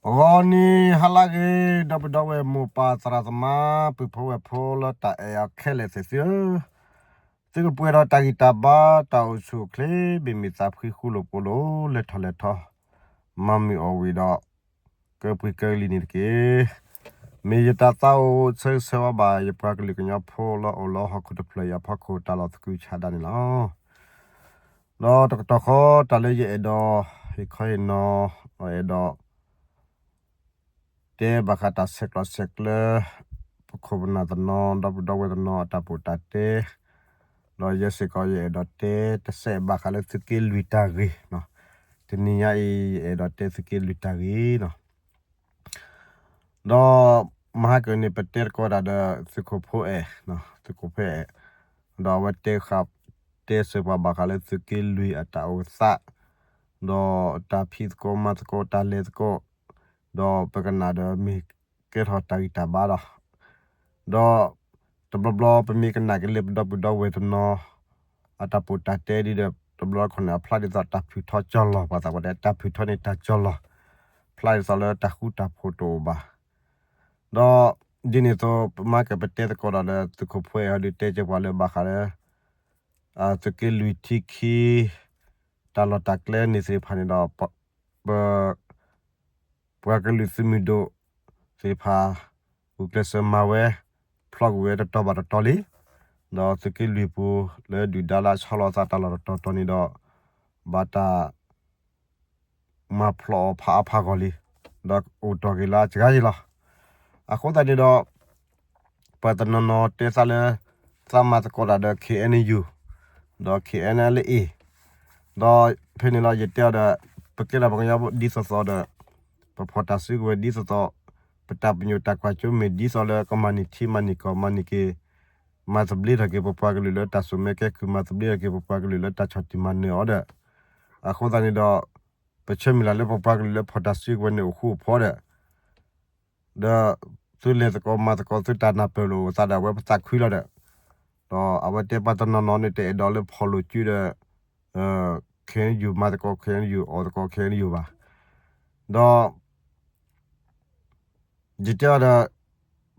ဂီၤနံၤဟါလၢအဂ့ၤ ဒီပုၢ်ဒီဝဲၢ်မိၢ်ပၢ်သရၣ်သမါ ပုၢ်ဖိဝဲၢ်ဖိလၢတၢ်အဲၣ်အီၤခဲလၢာ်သ့ၣ်သုဧၢ, သုကပှဲၤဒီးတၢ်ဂံၢ်တၢ်ဘါ တၢ်အိၣ်ဆူၣ်အိၣ်ချ့ ဘ့ၣ်မုၢ်သးဖှံ ဃူလိာ်ဖိးလိာ် လဲၤထီၣ်လဲၤထီ မၤမုာ်အီၣ်ဝံၤဒီး ကပှံၤကလံၤန့ၣ်တက့ၢ်. မ့ၢ်ယတၢ်သးအိၣ်ဆၢဂ့ၤဆၢဝါဘၣ် ယပှၤကလုာ်ကညီဖိလၢအိၣ်လၢဟီၣ်ခိၣ်တဖျၢၣ်အံၤအဖီခိၣ် တၢ်လီၢ်သကုၤဆးဒးန့ၣ်လီၤ. ဒီးတကတီၢ်ဃီ တၢ်လၢယအဲၣ်ဒိး ဟ့ၣ်ခီဟ့ၣ်နီၤ အဲၣ်ဒိး တဲဘၣ်ဃးတၢ်ဆဲးကျိးဆဲးကျၢ ပခိၣ်ပနၢ်တနီၤ ဒီပုၢ်ဒီဝဲၢ်တနီၤအတၢ်ပူၤတၢ်တဲ, ဒီးယဲစ့ၢ်ကီးယအဲၣ်ဒိးတဲတစဲးဘၣ်ဃးလၢသုးက့လွံၢ်တၢ်ဂ့ၢ်, တနံၤညါအံၤ ယအဲၣ်ဒိးတဲသုးက့လွံၢ်တၢ်ဂ့ၢ်လီၤ. ဒီးမဟါကၢန့ၣ် ပတဲသကိးတၢ်ဒီးသုးခိၣ်ဖိအဲၣ်, သုးခိၣ်ဖိအဲၣ်, ဒီးအဝဲတဲဃာ် တဲစၢၤပှၤဘၣ်ဃးလၢသုးက့လွံၢ်အတၢ်အိၣ်သး, ဒီးတၢ်ဖံးသကိးမၤသကိး တၢ်လဲၤသကိး, ဒီးပကနၣ်ဒီးမ့ၢ်ကဲထီၣ်တၢ်ဂံၢ်တၢ်ဘါဒီး, ဒီးတဘျီဘျီပမ့ၢ်ကနၣ်က့ၤလၢပဒီပုၢ်ဒီဝဲၢ်တနီၤ အတၢ်ပူၤတၢ်တဲဒ်ဒီး တဘျီတခီၣ်န့ၣ် အဖျါဒ်သိးတၢ်ဖုၣ်ထီၣ်ကၠီလီၤ ပှၤသးပှၢ်တဲ တၢ်ဖုၣ်ထီၣ်န့ၣ်တၢ်ကၠီလီၤ, ဖျါဒ်သိးလၢတၢ်ဃူတၢ်ဖိးတအိၣ်ဘၣ်. ဒီးဒ်န့ၣ်အသိး ပမၤကၢပတဲသကိးဒီးလၢသုးခိၣ်ဖိအဲၣ်ဟီဒုးတဲကၢၤပှၤလၢဘၣ်ဃးလၢ သုးက့လွံၢ်ထံခံ တၢ်လီၢ်တၢ်ကျဲန့ၣ်သ့ၣ်တဖၣ်န့ၣ်ဒီး ပ ပှၤကလုာ်သုးမုၢ်ဒိၣ်သ့ၣ်တဖၣ် ဂုာ်ကျဲးစၢးမၤဝဲ ဖျီကွံာ်ဝဲတတီၤဘၣ်တတီၤလံ, ဒီးသုးက့လွံၢ်ပူၤလၢဒုၣ်ဒါလၢအဆီလီၤသးတၢ်လီၢ်တတီၤတီၤန့ၣ်ဒီး ဘၣ်တၢ် မၤဖျိးအီၤဖးအါဖးဂီၢ်လံ, ဒီးအိၣ်တီၢ်က့ၤလၢအစှၤယံၤလီၤ. အဃိသတးန့ၣ်ဒီး ပှၤတနီၤနီၤတဲသးလၢ သးမၤသကိးတၢ်ဒီး ခ့ၣ်အဲၣ်ယူၣ် ဒီး ခ့ၣ်အဲၣ်အလ်အ့ ဒီးဖဲန့ၣ်လီၤ ယတဲအီၤဒီး ပကဲထီၣ်ပှၤကညီဒ်သိးသိးဒီး ပဖီၣ်တၢ်စုကဝဲၤဒ်သိးသိး ပတၢ်ပညိၣ်တၢ်ကွၢ်စိမ့ၢ်ဒ်သိးလၢကမၤန့ၢ်ထံမၤန့ၢ်ကီၢ် မၤန့ၢ်က့ၤ မၤသဘျ့ထီၣ်က့ၤပပှၤကလုာ်လၢတၢ်စိာ်မဲကဲကုၢ် မၤသဘျ့ထီၣ်က့ၤပပှၤကလုာ်လၢတၢ်ဆီၣ်တံၢ်မၤနၢၤအီၤဒီး, အဃိသတးန့ၣ်ဒီး ပဆၢမုၢ်လၢ်လၢပပှၤကလုာ်လၢဖီၣ်တၢ်စုကဝဲၤန့ၣ်အိၣ်ဃူအိၣ်ဖိးဒီး ဒီးသုလဲၤသကိးမၤသကိး သုတၢ်နၢ်ပၢၢ်လိာ်အသးဒီး အဝဲပသးခုလီၤဒီး, ဒီးအဝဲတဲပှၤတနီၤနီၤန့ၣ် တအဲၣ်ဒိးလၢဖီၣ်လိာ်စုဒီး ခ့ၣ်အဲၣ်ယူၣ်မၤသကိး ခ့ၣ်အဲၣ်ယူၣ် အီၣ်သကိး ခ့ၣ်အဲၣ်ယူၣ်ဘၣ်. ဒီး ယတဲ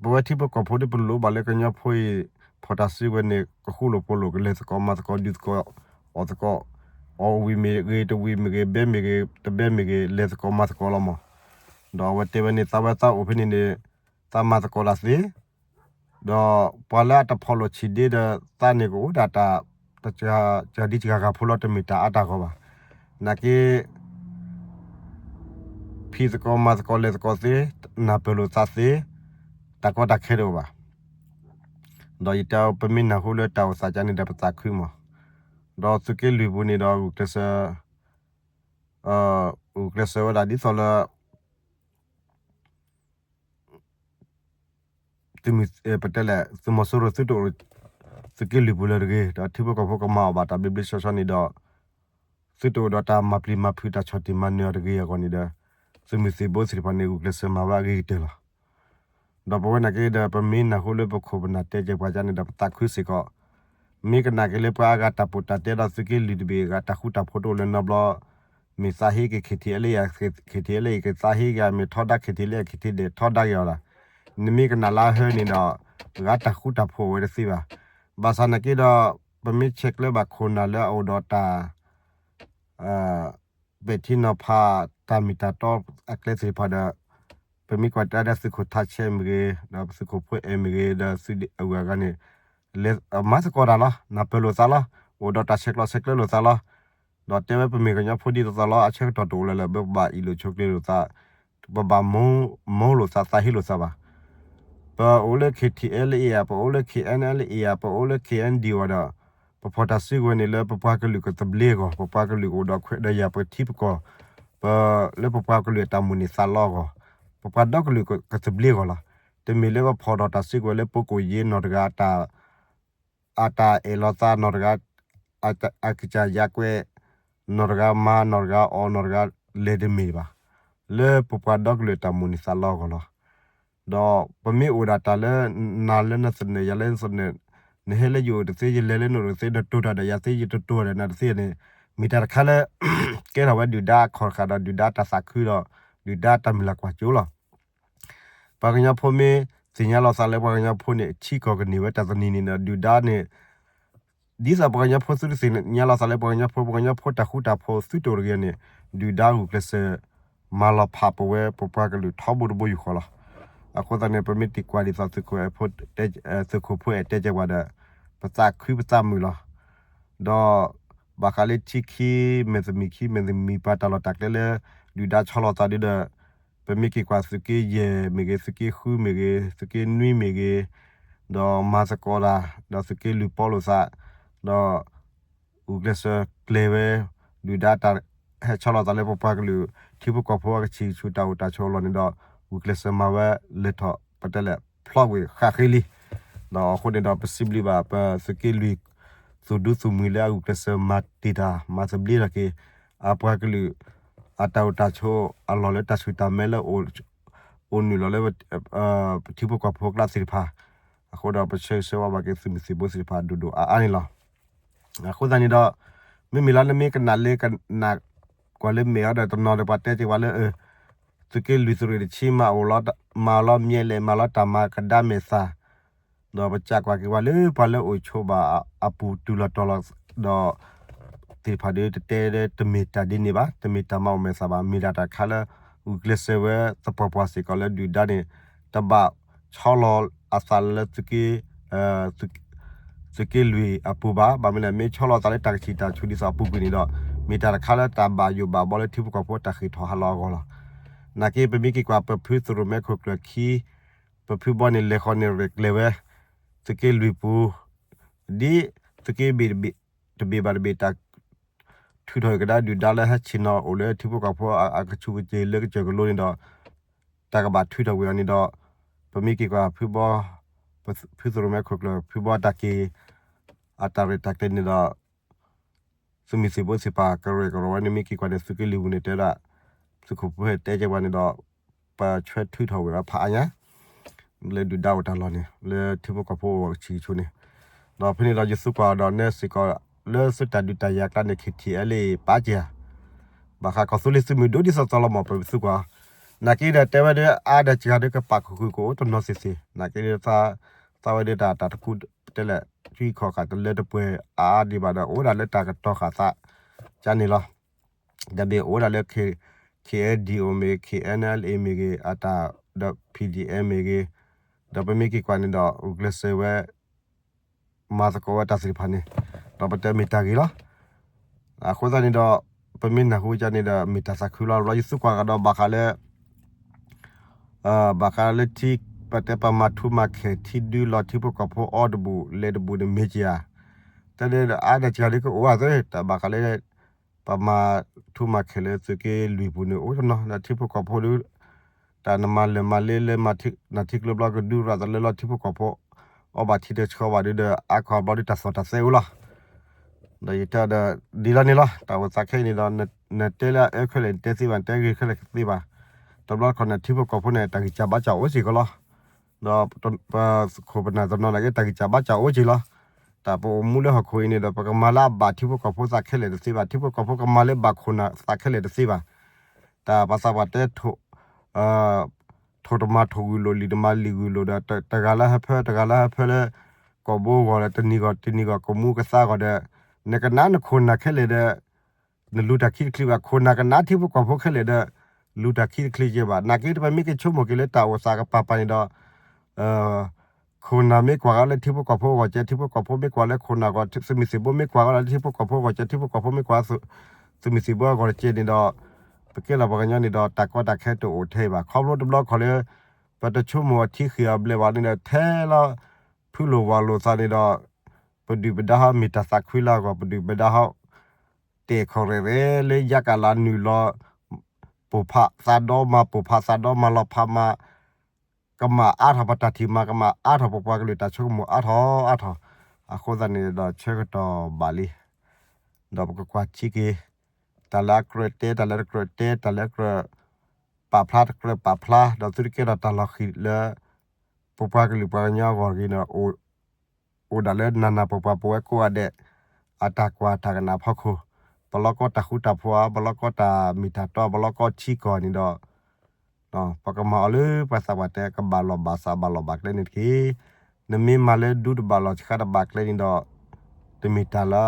အီၤဒီး ပဝဲထံဖိကီၢ်ဖိဒ်ပလိၣ်ဘၣ်လၢကညီဖိအံၤ ဖီၣ်တၢ်စုကဝဲၤန့ၣ် ကဃူလိာ်ဖိးလိာ် ကလဲၤသကိးမၤသကိး ဒုးသကိး အီၣ်သကိး, အီၣ်ဝံၤမ့ၢ်ဂ့ၤ တဝံၤမ့ၢ်ဂ့ၤ ဘဲမ့ၢ်ဂ့ၤ တဘဲမ့ၢ်ဂ့ၤ လဲၤသကိးမၤသကိးလီၤမး. ဒီးအဝဲတဲဝဲန့ၣ် သးဝဲသးအိၣ်ဖဲန့ၣ်န့ၣ် သးမၤသကိးတၢ်သ့ ဒီးပှၤလၢအတဖီၣ်လိာ်ဆံးဒ့ဒီး သးန့ၣ်ကအိၣ်ဒၣ်တၢ် တစှၤဒ်စှၤဂၤဖိလီၤ တမ့ၢ်တၢ်အါတၢ်ဂီၢ်ဘၣ်. နာ်က့ ဖံးသကိးမၤသကိးလဲၤသကိးသ့, နၢ်ပၢၢ်လိာ်သးသ့, တၢ်ကီတၢ်ခဲတအိၣ်ဘၣ်. ဒီးယတဲပမ့ၢ်နၢ်ဟူလၢတၢ်အိၣ်သးကါန့ၣ်ဒီးပသးခုမး. ဒီးသုးက့လွံၢ်ပူၤန့ၣ်ဒီး ဂုာ်ကျဲးစၢး ဂုာ်ကျဲးစၢးဝဲဒၣ်ဒ်သိးလၢ ပတဲလဲၣ် သုးမီၤစိရိၤသုတအိၣ် သုးက့လွံၢ်ပူၤလၢၤတဂ့ၤ, ဒီးထံဖိကီၢ်ဖိကမၤအီၣ်ဘၣ်တၢ်ဘျ့ဘျ့ဆှီဆှီန့ၣ်ဒီး သုတအိၣ်ဒီးတၢ်မၤပျံၤမၤဖုးတၢ်ဆီၣ်တံၢ်မၤနၢၤအီၤတဂ့ၤအဂီၢ်န့ၣ်ဒီး သုးမုၢ်သံၣ်ဘိသ့ၣ်တဖၣ်န့ၣ် ဂုာ်ကျဲးစၢးမၤဝဲအဂ့ၤကတၢၢ်လီၤ. ဒီးပဝဲနာ်က့ဒီး ပမ့ၢ်နၢ်ဟူလၢပခိၣ်ပနၢ်တဲကဲပှၤကါန့ၣ်ဒီး ပသးခုစ့ၢ်ကီး, မ့ၢ်ကနၣ်က့ၤလၢပှၤအါဂၤတၢ်ပူၤတၢ်တဲဒီးသုးက့လွံၢ်တဘ့ၣ်အဂၤ တၢ်ဃူတၢ်ဖိးတအိၣ်လၢၤနီတဘျီ မ့ၢ်သးဟ့က့ၤ KTLA, KTLA က့ၤသးဟ့က့ၤ မ့ၢ်ထီဒါ KTLA, KTLA ထီဒါက့ၤအီၤဒီး နမ့ၢ်ကနၣ်လၢအဟၢန့ၣ်ဒီး ဂၤတၢ်ဃူတၢ်ဖိးဝဲတသ့ဘၣ်. ဘၣ်ဆၣ်နာ်က့ဒီး ပမ့ၢ်ဆဲးကျၢဘၣ်ခိၣ်နၢ်လၢအအိၣ်ဒီးတၢ် ပဲာ်ထံနီၤဖး တၢ်မ့ၢ်တၢ်တီအကျဲသ့ၣ်တဖၣ်ဒီး ပမ့ၢ်ကွၢ်တၢ်ဒီးသုးခိၣ်ထးဆဲးမ့ၢ်ဂ့ၤ ဒီးသုးခိၣ်ဖိအဲၣ်မ့ၢ်ဂ့ၤ ဒီးသုးဒ့အဂၤန့ၣ် လဲၤမၤသကိးတၢ်လီၤ. နၢ်ပၢၢ်လိာ်သးလီၤ. အိၣ်ဒီးတၢ်ဆဲးကျိးဆဲးကျၢလိာ်သးလီၤ. ဒီးတဲဝဲပမ့ၢ်ကညီဖိဒ်သိးသိးလီၤ. အဆၢကတီၢ်တအိၣ်လၢၤလၢၤ ပဘၣ်အ့ၣ်လိာ်ဆိးကျ့လိာ်သး, ပဘၣ်မီလိာ်သး သးဟ့လိာ်သးဘၣ်. ပအိၣ်လၢ KTLA ဧါ, ပအိၣ်လၢ KNLA ဧါ, ပအိၣ်လၢ KNDO ဒီး ပဖီၣ်တၢ်စုကဝဲၤန့ၣ်လၢပပှၤကလုာ်ကသဘျ့အဂီၢ်, ပပှၤကလုာ်ကအိၣ်ဒီးခွဲးဒီးယာ် ပထံပကီၢ်, ပလၢပပှၤကလုာ်အတၢ်မိၣ်န့ၢ်သးလီအဂီၢ်, ပပှၤဒီကလုာ်ကသဘျ့အဂီၢ်လီၤ. တမ့ၢ်လၢပဖီၣ်ထီၣ်တၢ်စုကဝဲၤလၢပကိၣ်ယ့နီၢ်တဂၤ အတၢ်အဲၣ်လီၤသးနီၢ်တဂၤ, အကစၢ်ယၤကွဲးနီၢ်တဂၤ, မၤနီၢ်တဂၤ, အီၣ်နီၢ်တဂၤ, လဲၤတမ့ၢ်ဘၣ်. လၢပပှၤဒီကလုာ်အတၢ်မိၣ်န့ၢ်သးလီအဂီၢ်လီၤ. ဒီးပမ့ၢ်အိၣ်ဒၣ်တၢ်လၢ နၤလၢနသနၢၣ် ယၤလၢနသနၢၣ်, နဟဲလၢယအိၣ်တသ့, ယလဲၤလၢနအိၣ်တသ့, နတိၢ်တၢ်ဒီးယၤသ့, ယတတိၢ်တၢ်ဒီးနၤတသ့န့ၣ်, မ့ၢ်တၢ်တခါလၢ ကဲထီၣ်ဝဲဒုၣ်ဒါအခီၣ်တဃာ်ဒီး ဒုၣ်ဒါတၢ်သးခုဒီး ဒုၣ်ဒါတၢ်မုၢ်လၢ်ကွၢ်စိလီၤ. ပှၤကညီဖိမ့ၢ်သ့ၣ်ညါလီၤသးလၢပှၤကညီဖိန့ၣ် ထံကီၢ်ကန့ၢ်ဝဲတၢ်တနံၤန့ၣ်ဒီး ဒုၣ်ဒါန့ၣ် ဒ်သိးပှၤကညီဖိသုတသ့ၣ်ညါလီၤသးလၢပှၤကညီဖိ ပှၤကညီဖိတၢ်ဃူတၢ်ဖိးသုတအိၣ်တဂ့ၤန့ၣ် ဒုၣ်ဒါဂုာ်ကျဲးစၢး မၤလီၤဖးပဝဲပပှၤကလုာ်ထီဘိတဘိယူၢ်ဃီလီၤ. အဃိသတးန့ၣ် ပမ့ၢ်တ့ၢ်ကွၢ်ဒ်သိး သုးခိၣ်ဖိအဲၣ်တဲကဲပှၤဒီး ပသးခုပသးမုာ်လီၤ. ဒီး ဘၣ်ဃးလၢထံခံ မဲာ်သမံးခံ မဲာ်သမံးပှၤတၢ်လီၢ်တၢ်ကျဲလၢ ဒုၣ်ဒါဆီလီၤသးဒ်ဒီး ပမ့ၢ်က့ၤကွၢ်သုးက့ယဲၢ်မ့ၢ်ဂ့ၤ သုးက့ဃုမ့ၢ်ဂ့ၤ သုးက့နွံမ့ၢ်ဂ့ၤ ဒီးမၤသကိးတၢ် ဒီးသုးက့လွံၢ်ပီလိာ်သး ဒီး ဂုာ်ကျဲးစၢးကျဲၤဝဲ ဒုၣ်ဒါတၢ်ဟဲဆီလီၤသးလၢပပှၤကလုာ် ထံဖိကီၢ်ဖိအကဆံးကဆူးတၢ်အိၣ်တၢ်ဆိးအလီၢ်န့ၣ်ဒီး ဂုာ်ကျဲးစၢးမၤဝဲလဲၤထီၣ် ပတဲလဲၣ် ဖျီကွံာ်ဃၣ်ဃ့လံ. ဒီးအဃိန့ၣ်ဒီး ပစံးဘျုးဘၣ်ပသုးက့လွံၢ် သူၣ်ဒူသူၣ်မှံၤလၢအဂုာ်ကျဲးစၢးမၤတ့ၢ်တၢ် မၤသဘျ့ထီၣ်က့ၤ အပှၤကလုာ် အတၢ်အိၣ်တၢ်ဆိးအလီၢ်လၢတၢ်ဆူၣ်တၢ်မဲလၢ အိၣ်နုာ်လီၤလၢ ပထံဖိကီၢ်ဖိကျါသ့ၣ်တဖၣ် အဃိဒီးပဆၢဂ့ၤဆၢဝါဘၣ်က့ၤသုးမုၢ်သံၣ်ဘိသ့ၣ်တဖၣ်ဒိၣ်ဒိၣ်အါအါန့ၣ်လီၤ. အဃိသတးန့ၣ်ဒီး မ့မ့ၢ်လၢနမ့ၢ်ကနၣ်လၢကနၣ်ကွၢ်လၢမဲာ်အီၤဒီးတနီၤဒီးပှၤတဲက့ၤပှၤလၢ သုးက့လွံၢ်သုးရ့ၣ်တဆံမၤအီၤလီၤ မၤအီၤလီၤ မၠဲးလဲၣ် မၤလီၤတၢ်မၤကဒါမဲာ်သၣ် ဒီးပကကွၢ်က့ၤပှၤလၢပှၤလၢအိၣ်ဆိးဘၣ်အပူၤတုၤလီၤတီၤလီၤ ဒီး သ့ၣ်တဖၣ်ဒီးတတဲဒီးတမ့ၢ်တၢ်ဒ်န့ၣ်ဘၣ် တမ့ၢ်တၢ်မၤအိၣ်မဲာ်သၣ်ဘၣ် မ့ၢ်ဒၣ်တၢ်တခါလၢ ဂုာ်ကျဲးစၢးဝဲသပှၢ်ပှၢ်စ့ၢ်ကီးလၢဒုၣ်ဒါန့ၣ် တဘၣ်ဆီလီၤအသးလၢ သုးက့လွံၢ်အပူၤဘၣ် ဘၣ်မနုၤလဲၣ် မ့ၢ်ဆီလီၤသးလၢတၢ်ကဆံးတၢ်ကဆူးဒ်သိးအပူၤကွံာ်န့ၣ်ဒီး မ့ၢ်တၢ်တခါလၢတၢ်ဘၣ်ယိၣ်ဘၣ်ဘီလၢထံဖိကီၢ်ဖိတၢ်ဃ့ၢ်ထီၣ်ဟးလီၤအဂီၢ်လီၤ. နာ်က့ပမ့ၢ်က့ၤကွၢ်ပဖုသရိၣ်မဲခိၣ်ကျၢၢ်ခံ ပဖုဘီန့ၣ်လဲၤဃီၤန့ၣ်ရဲၣ်ကျဲၤဝဲ သုးက့လွံၢ်ပူၤ ဒ်သုးက့ဘ့ၣ်တဘ့ၣ်ဘၣ်တဘ့ၣ်တၢ် ထုးထီၣ်ကဒါဒုၣ်ဒါလၢဟဲဆ့ၣ်နီၤအိၣ်လၢထံဖိကီၢ်ဖိအ အကဆူးကတ့ၢ်လၢကစၢၢ်ကလိန့ၣ်ဒီး တၢ်ကဘၣ်ထုးထီၣ်ကွံာ်အီၤန့ၣ်ဒီး ပမ့ၢ်က့ၤကွၢ်ဖုဘီ ဖုသရိၣ်မဲခိၣ်ကျၢၢ် ဖုဘီတၢ်က့ၤ အတၢ်ရဲၣ်တၢ်ကျဲၤန့ၣ်ဒီး သုးမုၢ်သံၣ်ဘိသ့ၣ်တဖၣ်ကရဲၣ်ကရိးဝဲန့ၣ် မ့ၢ်က့ၤကွၢ်န့ၣ် သုးက့လွံၢ်ပူၤန့ၣ်တဲဒၣ် သုးခိၣ်ဖိဟဲတဲကဲပှၤန့ၣ်ဒီး ပဆှၢထုးထီၣ်ဝဲဖးအါညါ လၢဒုၣ်ဒါအိၣ်တၢ်လီၢ်န့ၣ် လၢထံဖိကီၢ်ဖိအဂီၢ်ကဆံးကဆူးန့ၣ် ဒီးဖဲန့ၣ်ဒီးယသူကွၢ်ဒီးနဲစ့ၢ်ကီး လၢသုးတၢ်ဒုးတၢ်ယၤကျါန့ၣ် KTLA ပာ်စၢၤ ဘၣ်ဃးကီၢ်သူလ့ၤသုးမုၢ်ဒိၣ်ဒ်သိးသိးလီၤမး ပသုကွၢ် နာ်က့ဒီးတဲဝဲဒၣ်အါဒီးစှၤဒီးကပာ်ခူၣ်ဃုာ်ကအိၣ်တနီၤသ့ၣ်သ့ၣ် နာ်က့ဒီး သးဝဲဒၣ်တၢ်တၢ်တကူ တဲလဲၣ် ထွံခီၣ်ဃာ်တလၢတပှဲၤအါအါဒံးဘၣ်ဒီး အိၣ်ဒၣ်လၢတၢ်ကတီၤဃာ်သး ကန့ၣ်လီၤ. ဒီးမ့ၢ်အိၣ်ဒၣ်လၢ KNDO မ့ၢ်ဂ့ၤ KNLA မ့ၢ်ဂ့ၤ အတၢ်ဒီး PDF မ့ၢ်ဂ့ၤ ဒီးပမ့ၢ်က့ၤကွၢ်န့ၣ်ဒီး ဂုာ်ကျဲးစၢးဝဲ မၤသကိးဝဲတၢ်သ့ၣ်တဖၣ်န့ၣ် ဒီးပတဲမ့ၢ်တၢ်ဂ့ၤလီၤ. အဃိသတးန့ၣ်ဒီး ပမ့ၢ်နၢ်ဟူကန့ၣ်ဒီး မ့ၢ်တၢ်သးခုလီၤ. လီၤယသူကွၢ်ကဒီးဘၣ်ဃးလၢ ဘၣ်ဃးလၢထံ ပတဲပမၤထူမၤခဲၣ်ထံဒုလီၤထံဖိကီၢ်ဖိအီၣ်တဘူၣ်လဲၤတဘူၣ်န့ၣ်မ့ၢ်က့ၤဧါ တဲဒၣ်အါဒီးစှၤဒီးကအိၣ်ဧါသ့ တၢ်ဘၣ်ဃးလၢ ပမၤထူမၤခဲၣ်လၢသုးက့လွံၢ်ပူၤန့ၣ် အိၣ်တနီၤ ဒီးထံဖိကီၢ်ဖိဒီး တၢ်နမၤလဲၤမၤလ့လၢ နထံကျိဘျီကဒုရၣ်တလၢလီၤထံဖိကီၢ်ဖိ အီၣ်ဘၣ်ထံတဆှီဘၣ်ဒီး အါခီဘျီဒီးတၢ်သီၣ်တၢ်သဲအိၣ်လီၤ. ဒီးယတဲဒီး ဒ်လီၤန့ၣ်လီၤ တၢ်အိၣ်သးခဲအံၤန့ၣ်ဒီး နတဲလၢအအၢခဲလၢာ်နတဲသ့ဘၣ် နတဲဂ့ၤခဲလၢာ်ကသ့ဘၣ်. တဘျီတခီၣ်န့ၣ် ထံဖိကီၢ်ဖိန့ၣ် တၢ်ဂံၢ်စၢ်ဘါစၢ်အိၣ်စ့ၢ်ကီးလီၤ. ဒီးပခိၣ်ပနၢ်တနီၤနာ်က့ တၢ်ဂံၢ်စၢ်ဘါစၢ်အိၣ်က့ၤလီၤ. တၢ်ပအိၣ်မူလၢဟီၣ်ခိၣ်အံၤန့ၣ်ဒီး ပကမၤလၢအဘၣ်ထံဖိကီၢ်ဖိသးခဲလၢာ်တသ့ဘၣ်. ထံဖိကီၢ်ဖိကမၤလၢဘၣ်ခိၣ်နၢ်သးခဲလၢာ်တသ့ဘၣ်. တၢ်ပှၤသးပှၢ်တဲ ထိၣ်တမၤထိၣ်ဂုၢ်လိာ် လံာ်တမၤလံာ်ဂုၢ်လိာ်ဒီး တဂၤလၢဟၢဖၢ တဂၤလၢဟၢဖၢလၢ ကိာ်ဘိဂီၢ်ဒီး တနံၤဂီၢ်တနံၤဂီၢ် ကမူကသါဂီၢ်ဒီး နကနၣ်နခိၣ်နၢ်ခဲလၢာ်ဒီး နလူၤတၢ်ခံတချံဘၣ်. ခိၣ်နၢ်ကနၣ်ထံဖိကီၢ်ဖိခဲလၢာ်ဒီး လူၤတၢ်ခံတချံကဲဘၣ်. နာ်က့ ပမ့ၢ်က့ၤဆိကမိၣ်က့ၤလၢတၢ်အိၣ်သးကပၤပၤန့ၣ်ဒီး ခိၣ်နၢ်မ့ၢ်ကွၢ်ကီးလၢထံဖိကီၢ်ဖိအဂီၢ်ကဲ ထံဖိကီၢ်ဖိမ့ၢ်ကွၢ်လၢခိၣ်နၢ်အဂီၢ် သုးမုၢ်သံၣ်ဘိမ့ၢ်ကွၢ်ကီးလၢထံဖိကီၢ်ဖိအဂီၢ်ကဲ ထံဖိကီၢ်ဖိမ့ၢ်ကွၢ် သုးမုၢ်သံၣ်ဘိအဂီၢ်တကဲန့ၣ်ဒီး ပကဲလီၤပှၤကညီန့ၣ်ဒီး တၢ်ကီတၢ်ခဲတအိၣ်ထဲအံၤဘၣ်. ခီဖျိတဘျီခီၣ်လၢ ပတဆိကမိၣ်အထံဃ့ၢ်အဘျဲၣ်ဘၣ်န့ၣ်ဒီး ထဲလီၤ ဖုလိာ်ဝၤလိာ်သးန့ၣ်ဒီး ပဒုၣ်ပဒါဟီမ့ၢ်တၢ်သးခုလၢအဂီၢ် ပဒုၣ်ပဒါဟီ တဲာ်ခီၣ်ရဲၣ်ရဲၣ်လၢယါကလးနုာ်လီၤ ပိာ်ဖးသးဒီမၤ ပိာ်ဖးသးဒီမၤလီၤဖးမၤ ကမၣ်အါထီၣ်ပတၢ်ထံၣ်မၤ ကမၣ်အါထီၣ်ပပှၤကလုာ်တၢ်ဆိကမိၣ်အါထီၣ်အါထီၣ် အဃိသတးန့ၣ်ဒီးဆၢကတီၢ်ဘၣ်လံ ဒီးပကကွၢ်ထံက့ၤ တၢ်လၢအကြၢးတဲ တၢ်လၢတကြၢးတဲ တၢ်လၢအကြၢးပာ်ဖျါတကြၢးပာ်ဖျါ ဒီးသုတကဲထီၣ်တၢ်လီၤဃံၤလၢ ပပှၤကလုာ်ပှၤကညီအဂီၢ်တဂ့ၤန့ၣ် အိၣ်ဒၣ်လၢနၤနၤပှၤပှၤပဝဲကိးဂၤဒဲး အတၢ်ကွၢ်တၢ်ကနၣ်ဖီခိၣ် ပလီၢ်ကီတၢ်ဃူတၢ်ဖိး ပလီၢ်ကီတၢ်မ့ၢ်တၢ်တီ ပလီၢ်ကီထံကီၢ်န့ၣ်ဒီး ပကမၤအီၤလၢပှၤသးပှၢ်တဲကဘၣ်လီၢ်ဘၣ်စးဘၣ်လီၢ်ဘၣ်ကျဲန့ၣ်တက့ၢ်. နမ့ၢ်မၤလၢဒူတဘၣ်လီၢ်ဆှါတဘၣ်ကျဲန့ၣ်ဒီး တမ့ၢ်တၢ်လၢ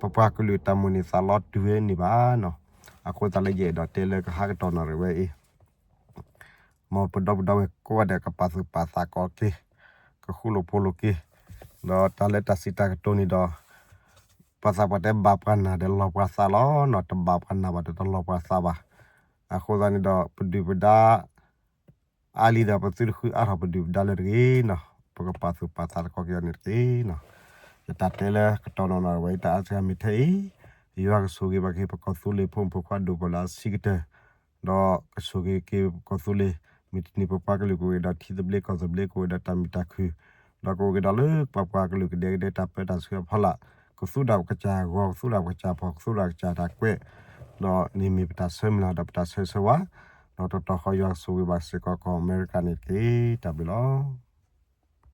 ပပှၤကလုာ်တၢ်မိၣ်န့ၢ်သးလီတုၤဝဲန့ၣ်ဘၣ်နီၤ. အဃိသတးလၢယအဲၣ်ဒိးတဲလၢကဟးကတီၢ်နီၣ်ရံၣ်ဝဲအံၤ မ်ပဒီပုၢ်ဒီဝဲၢ်ကိးဂၤဒဲးကပာ်သူၣ်ပာ်သးကီးက့ၤ, ကဃူလိာ်ဖိးလိာ်က့ၤ, ဒီးတၢ်လၢတၢ်စံးတၢ်ကတိၤန့ၣ်ဒီး ပှၤသးပှၢ်တဲဘၣ်ပှၤနၢ်ဒီးလီၤပှၤသးလီၤနီၤ, တဘၣ်ပှၤနၢ်ဘၣ်ဒီးတလီၤပှၤသးဘၣ်. အဃိသတးန့ၣ်ဒီး ပဒုၣ်ပဒါ အါလံဒီးပသုတဃုအါထီၣ်ပဒုၣ်ပဒါလၢတဂ့ၤနီၤ, ပကပာ်သူၣ်ပာ်သးတကီးက့ၤအီၤန့ၣ်တက့ၢ်နီၤ. ယတၢ်တဲလၢကတီၢ်နီၣ်နီၣ်ဝဲ ယတၢ်အါစှၤမ့ၢ်ထဲအံၤ, ယွၤကဆိၣ်ဂ့ၤဘၣ်က့ၤပကီၢ်သူလ့ၤဖိမုၣ်ဖိခွါဒိၣ်ပှၤလၢအဆံးကတၢၢ်, ဒီးကဆိၣ်ဂ့ၤက့ၤပကီၢ်သူလ့ၤ, မ့ၢ်တန့ၢ်ပပှၤကလုာ်ကအိၣ်ဒီးထံသဘျ့ကီၢ်သဘျ့ကအိၣ်ဒီးတၢ်မုာ်တၢ်ခုၣ်, ဒီးကအိၣ်က့ၤဒီးလၢပပှၤကလုာ်ကဒဲကဒဲတၢ်ပၢတၢ်ဆှၢအဖီလာ်, ကသူၣ်ဒၣ်ပကစၢ်ဂီၤ ကသူၣ်ဒၣ်ပကစၢ်ဖီၣ် ကသူၣ်ဒၣ်ကစၢ်တၢ်ကွဲး, ဒီးန့ၣ်မ့ၢ်ပတၢ်ဆၢမုၢ်လၢ်ဒီးပတၢ်ဆၢဂ့ၤဆၢဝါ, ဒီးတတီၤဃီယွၤကဆိၣ်ဂ့ၤဘၣ်စ့ၢ်ကီးကီၢ်အမဲရကၤန့ၣ်တက့ၢ်. တၢ်ဘျုးလီၤ.